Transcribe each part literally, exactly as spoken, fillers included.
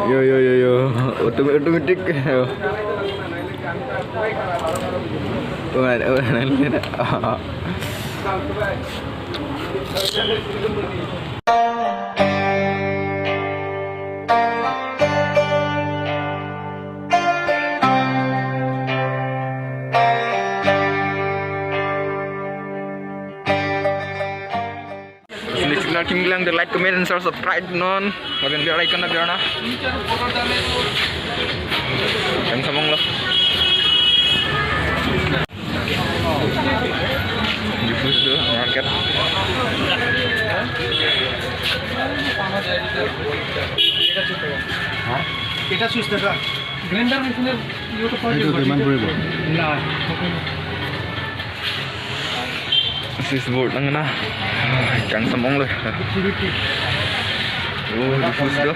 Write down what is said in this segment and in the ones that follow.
Yo, yo, yo, yo. Autom-, automatic. Yo. Tuhan, Tuhan. Sini channel Kim Gilang, the like, comment, and share, subscribe non. Lapen bell icon na biar na. Yang samong lo. Jupus tu market. এটা চুইচ দেখা। গ্ৰাইণ্ডাৰ মেচিনৰ ইউটিউব এইটো কিমান পৰিব? না। Switch board nang na. Yang samong lo. Three fifty. Oh, Jupus tu.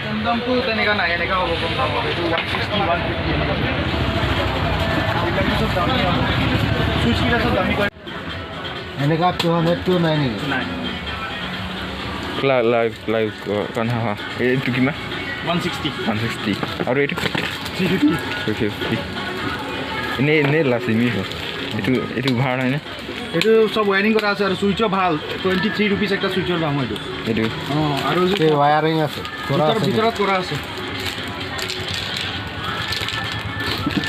কম দামটো তেনেকা নাই, এনেকা হ'ব কম দাম হ'ব। এইটো ওৱান ছিক্সটি, ওৱান ফিফটি এনেকা। এইবিলাকতো চব দামী হ'ব। চুইচ কেইটা চব দামী। এনেকা টু হাণ্ড্ৰেডটো নাই নেকি? নাই। Live, live, live, uh, kan ha ha. Eh, itu gimana? One sixty. One sixty. Aru itu? Three fifty. Three fifty. Ini, ini lah sini ho. Itu, itu bhar hai na? এইটো চব ৱায়াৰিং কৰা আছে আৰু চুইচো ভাল। টুৱেণ্টি থ্ৰী ৰুপিজ একটা চুইচৰ দাম হয় এইটো। Itu. অ, আৰু এইটো এই ৱায়াৰিং আছে, কৰা ভিতৰত, আছে নেকি? ভিতৰত কৰা আছে।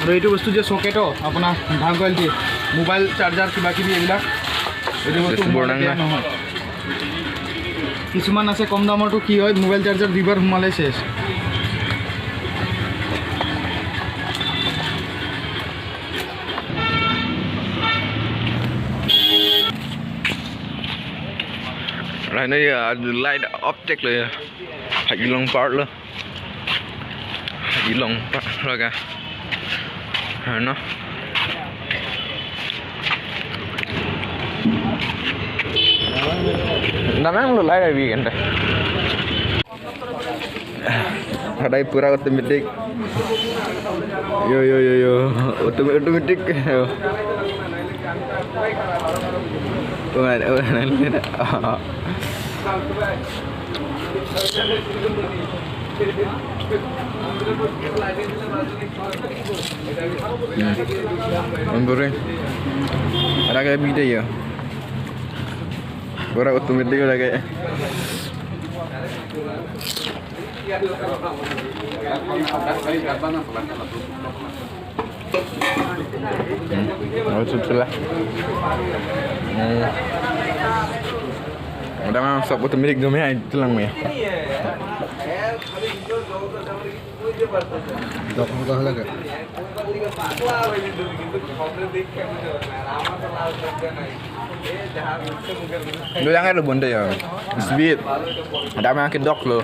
আৰু এইটো বস্তু যে চকেটো আপোনাৰ ডাঙৰ কোৱালিটি, মোবাইল চাৰ্জাৰ কিবা কিবি এইবিলাক, এইটো বস্তু Switch board সোমালে nang বেয়া na. নহয়। কিছুমান আছে কম দামৰটো কি হয়, মোবাইল চাৰ্জাৰ দুইবাৰ সোমালে শেষ। Lain ya, light optik lo ya. Hak ilong part lo. Hak ilong part lo ka. Ano? Namang lo light abi kan. Hadak pura automatic. Yo, yo, yo, yo. Autom-, automatic. Yo. Tuhan, Tuhan. Ang boring. Ada kayak bida ya. Pura automatic ada kayak. Hmm. Oh, itu lah. Hmm. Ada mang sop automatic dum ya, itu lang ya. Dok, dok lagi. Lo yang ada bonda ya. Speed. Ada mang kedok lo.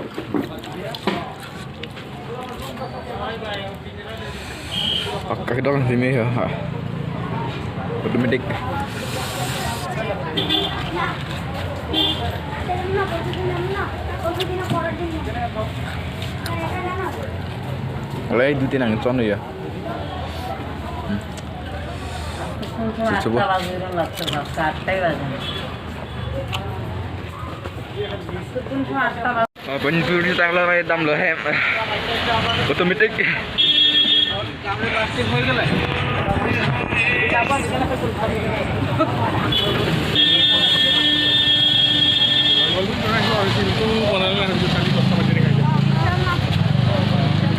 Pakai dong sini ya. Ha. Automatic. Oleh duty nang chon ya. Hmm. Coba. Panipuri tanglo mai damlo hem. Automatic.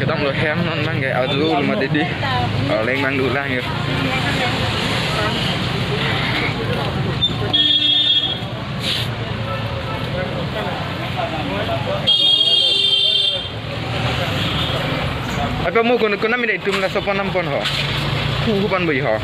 Kedamlo hem non mang ke aju luma didi. Leng mang dulang ya. Apa mo kun, kun nami dai tum la sopan nam pon ho. Ku ku pan bui ho.